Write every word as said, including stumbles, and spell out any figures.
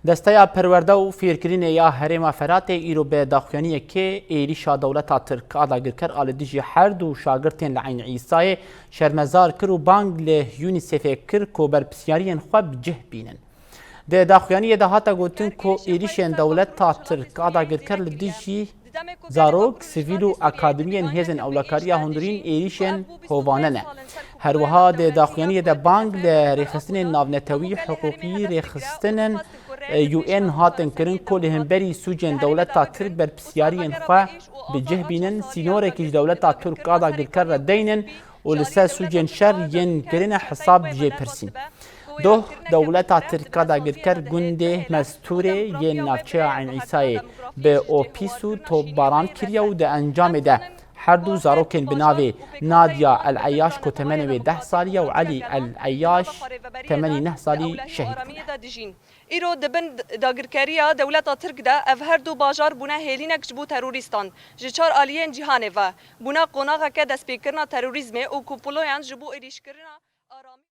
Desteya Perwerde û Fêrkirinê ya Herêma Feratê îro bi daxuyaniyekê êrîşa dewleta Tirk a dagirker a li dijî her du şagirtên li Eyn Îsayê şermezar kir û bang li UNICEFê kir ku berpirsyariyên xwe bi cih bînin. Di daxuyaniyê de hate gotin ku êrîşên dewleta Tirk a dagirker li dijî zarok, sivîl û akademiyên hêzên ewlekariya hundirîn êrîşên hovane ne. Her wiha di daxuyaniyê de bang li rêxistinên navnetewî, hiqûqî, rêxistinên, e, U N hatin kirin ku li hemberî sûcên dewleta Tirk berpirsyariyên xwe bi cih bînin, sînorekî ji dewleta Tirk a dagirker re deynin û li ser sûcên şer yên kirine hesab jê pirsîn. Doh, dewleta Tirk a dagirker gundê Mestûrê yên navçeya Eyn Îsayê bi opîs û topbaran kiriye û di encamê de her du zarokên bi navê Nadia El Eyaş ku temenê wê deh salî ye û Elî El Eyaş temenî neh salî şehîd bûne. Îro di bin dagirkeriya dewleta Tirk de ev her du bajar bûne hêlînek ji bo terorîstan ji çar aliyên cîhanê ve, bûne qonaxeke destpêkirina terorîzmê û komployan ji bo êrîşkirina aramî.